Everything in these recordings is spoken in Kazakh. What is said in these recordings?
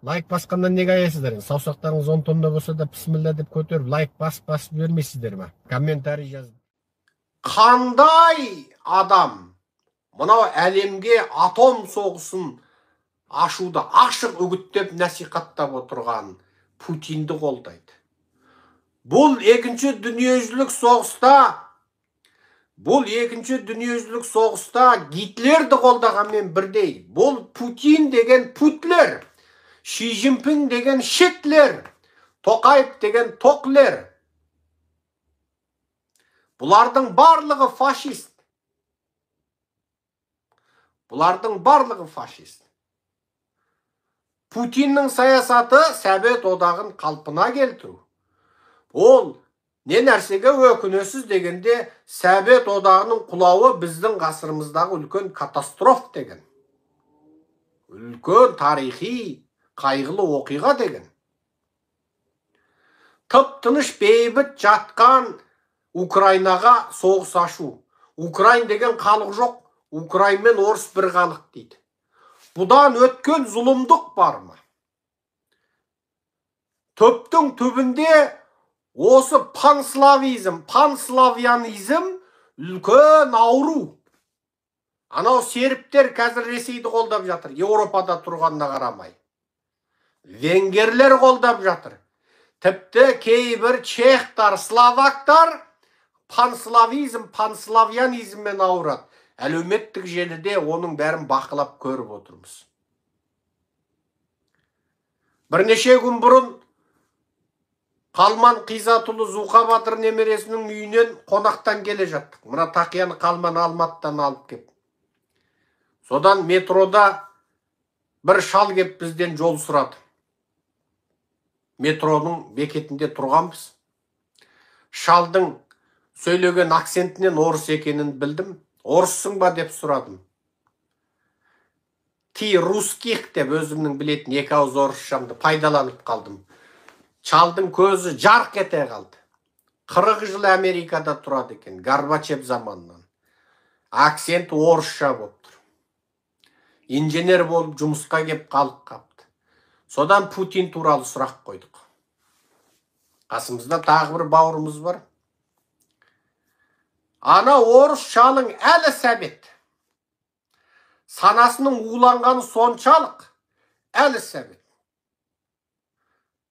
Лайк басқаннан неге аяйсыздар енді? Саусақтарыңыз 10 тонна болса да, пісміллә деп көтеріп, лайк басып жібермейсіздер ма? Комментарий жазып. Қандай адам мынау әлемге атом соғысын ашуды ашық үгіттеп насихаттап отырған Путинді қолдайды? Бұл екінші дүниежүзілік соғыста, бұл екінші дүниежүзілік соғыста Гитлерді қолдағанмен бірдей. Бұл Путин деген Путлер, Ши Цзиньпин деген Шитлер, Тоқаев деген Тоқлер. Бұлардың барлығы фашист. Бұлардың барлығы фашист. Путиннің саясаты Совет одағын қалпына келтіру. Ол не нәрсеге өкінесіз дегенде, Совет одағының құлауы біздің ғасырымыздағы үлкен катастроф деген. Үлкен тарихи қайғылы оқиға деген. Тып-тыныш бейбіт жатқан Украинаға соғыс ашу. Украин деген халық жоқ, Украин мен орыс бір халық дейді. Бұдан өткен зұлымдық бар ма? Түптің түбінде осы панславизм, панславянизм үлкен ауру. Анау сербтер қазір Ресейді қолдап жатыр, Еуропада тұрғанына қарамай. Венгерлер қолдап жатыр. Тіпті кейбір чехтар, словактар панславизм, панславянизммен ауырады. Әлеуметтік желіде оның бәрін бақылап көріп отырмыз. Бірнеше күн бұрын Қалман Қизатұлы Зуқа батыр немересінің үйінен қонақтан келе жаттық. Мына тақияны Қалман Алматыдан алып кеп. Содан метрода бір шал кеп бізден жол сұрады. Метроның бекетінде тұрғанбыз. Шалдың сөйлеген акцентінен орыс екенін білдім. Орыссың ба деп сұрадым. Ти русских деп өзімнің білетін екі ауыз орысшамды пайдаланып қалдым. Шалдың көзі жарқ ете қалды. 40 жыл Америкада тұрады екен, Горбачев заманынан. Акценті орысша болып тұр. Инженер болып жұмысқа кеп қалып қапты. Содан Путин туралы сұрақ қойдық. Қасымызда тағы бір бауырымыз бар. Ана орыс шалың әлі сәбет. Санасының уланғаны соншалық, әлі сәбет.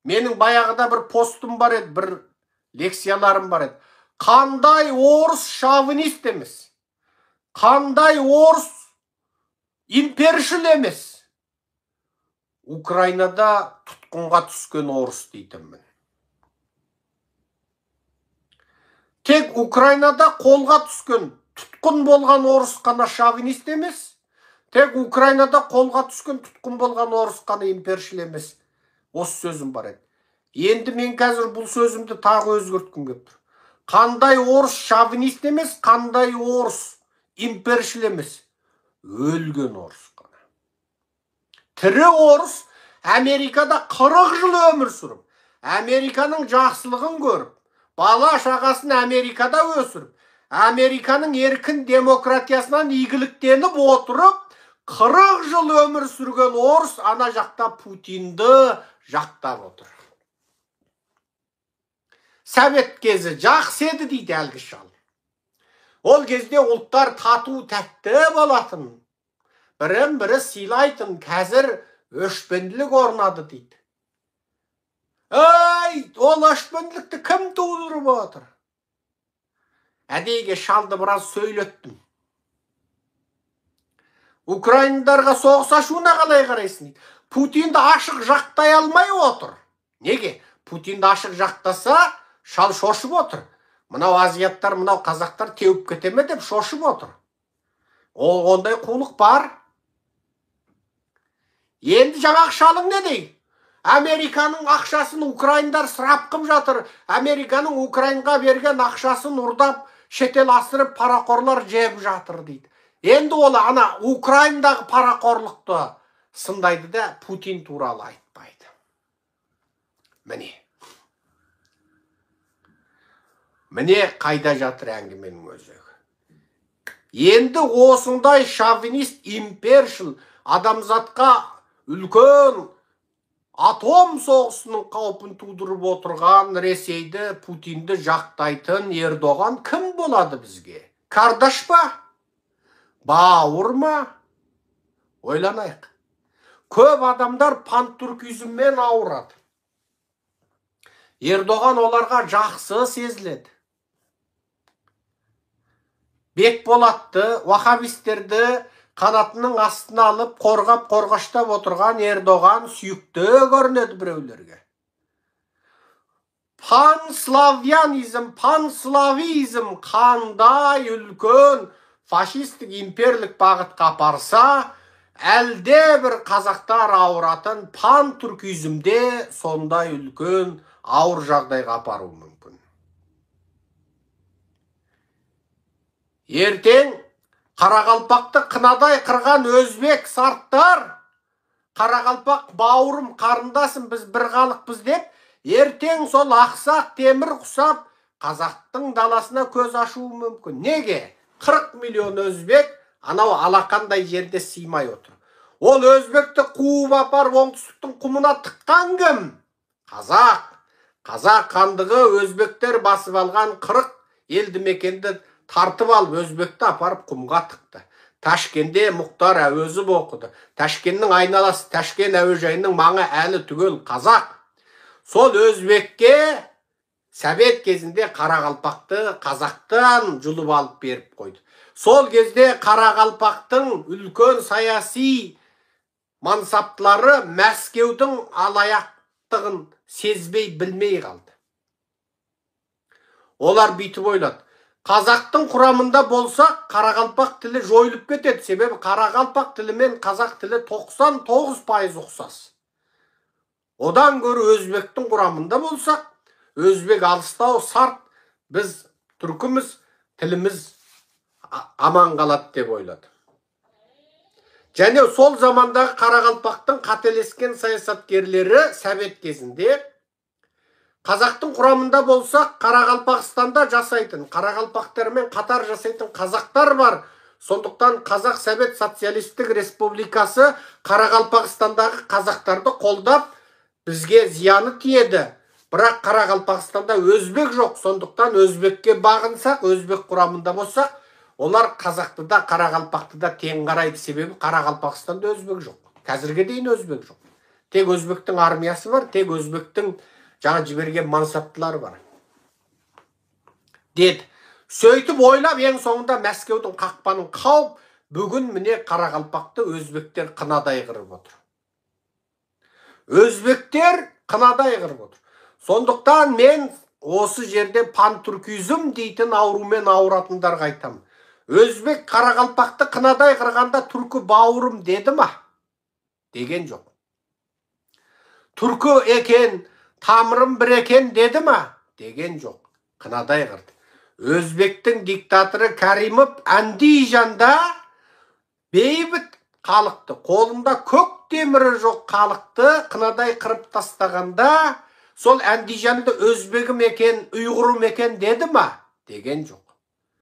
Менің баяғыда бір постым бар еді, бір лекцияларым бар еді. Қандай орыс шовинист емес, қандай орыс импершіл емес, Украинада тұтқынға түскен орыс дейтінмін. Тек Украинада қолға түскен, тұтқын болған орыс қана шовинист емес, тек Украинада қолға түскен, тұтқын болған орыс қана импершіл емес. Осы сөзім бар еді. Енді мен қазір бұл сөзімді тағы өзгерткім кеп тұр. Қандай орыс шовинист емес, қандай орыс импершіл емес, өлген орыс қана. Тірі орыс Америкада 40 жыл өмір сүріп, Американың жақсылығын көріп, бала шағасын Америкада өсіріп, Американың еркін демократиясынан игіліктеніп отырып, 40 жыл өмір сүрген орыс ана жақта Путинді жақтап отыр. Совет кезі жақсы еді дейді әлгі шал. Ол кезде ұлттар тату тәтті болатын, бірін бірі сыйлайтын, қазір өшпенділік орнады дейді. Ей, ол өшпенділікті кім тудырып отыр? Әдейіге шалды біраз сөйлеттім. Украиндарға соғыс ашуына қалай қарайсың дейді. Путинді ашық жақтай алмай отыр. Неге? Путинді ашық жақтаса, шал шошып отыр. Мынау азиаттар, мынау қазақтар теуіп кете ме деп шошып отыр. Ол ондай қулық бар. Енді жаңағы шалың не дейді? Американың ақшасын украиндар сырап қып жатыр. Американың Украинға берген ақшасын ұрдап, шетел асырып парақорлар жеп жатыр дейді. Енді ол ана Украиндағы парақорлықты сындайды да, Путин туралы айтпайды. Міне. Міне қайда жатыр әңгіменің өзегі. Енді осындай шовинист, импершіл адамзатқа үлкен Атом соғысының қаупін тудырып отырған Ресейді, Путинді жақтайтын Ердоған кім болады бізге? Кардаш па? Бауыр ма? Ойланайық. Көп адамдар пантүркизммен ауырады. Ердоған оларға жақсы сезіледі. Бекболатты, вахабистерді қанатының астына алып, қорғап, қорғаштап отырған Ердоған сүйікті көрінеді біреулерге. Панславянизм, панславизм қандай үлкен фашистік имперлік бағытқа апарса, әлде бір қазақтар ауыратын пантүркизмде сондай үлкен ауыр жағдайға апаруы мүмкін. Ертең қарақалпақты қынадай қырған өзбек сарттар, қарақалпақ бауырым, қарындасым, біз бір халықпыз деп, ертең сол ақсақ темір құсап қазақтың даласына көз ашуы мүмкін. Неге? 40 миллион өзбек анау алақандай жерде сыймай отыр. Ол өзбекті қуып апарып оңтүстіктің құмына тыққан кім? Қазақ. Қазақ хандығы өзбектер басып алған 40 елді мекенді тартып алып, өзбекті апарып құмға тықты. Ташкенде Мұхтар Әуезов оқыды. Ташкеннің айналасы, Ташкен әуежайының маңы әлі түгел қазақ. Сол өзбекке совет кезінде қарақалпақты қазақтан жұлып алып беріп қойды. Сол кезде қарақалпақтың үлкен саяси мансаптылары Мәскеудің алаяқтығын сезбей білмей қалды. Олар бүйтіп ойлады. Қазақтың құрамында болсақ, қарақалпақ тілі жойылып кетеді. Себебі қарақалпақ тілі мен қазақ тілі 99% ұқсас. Одан гөрі өзбектің құрамында болсақ, өзбек алыстау, сарт, біз түркіміз, тіліміз аман қалады деп ойлады. Және сол замандағы қарақалпақтың қателескен саясаткерлері совет кезінде қазақтың құрамында болсақ, Қарақалпақстанда жасайтын, қарақалпақтармен қатар жасайтын қазақтар бар. Сондықтан Қазақ Совет Социалистік Республикасы Қарақалпақстандағы қазақтарды қолдап, бізге зияны тиеді. Бірақ Қарақалпақстанда өзбек жоқ, сондықтан өзбекке бағынсақ, өзбек құрамында болсақ, олар қазақты да, қарақалпақты да тең қарайды. Себебі Қарақалпақстанда өзбек жоқ. Қазірге дейін өзбек жоқ. Тек өзбектің армиясы бар, тек өзбектің жаңа жіберген мансаптылары бар деді. Сөйтіп ойлап, ең соңында Мәскеудің қақпанын қауып, бүгін міне қарақалпақты өзбектер қынадай қырып отыр. Өзбектер қынадай қырып отыр. Сондықтан мен осы жерде пантүркизм дейтін аурумен ауыратындарға айтамын. Өзбек қарақалпақты қынадай қырғанда түркі бауырым деді ма? Деген жоқ. Түркі екен, тамырым бір екен деді ма? Деген жоқ. Қынадай қырды. Өзбектің диктаторы Каримов Андижанда бейбіт халықты, қолында көк темірі жоқ халықты қынадай қырып тастағанда, сол Андижанды өзбегім екен, ұйғырым екен деді ма? Деген жоқ.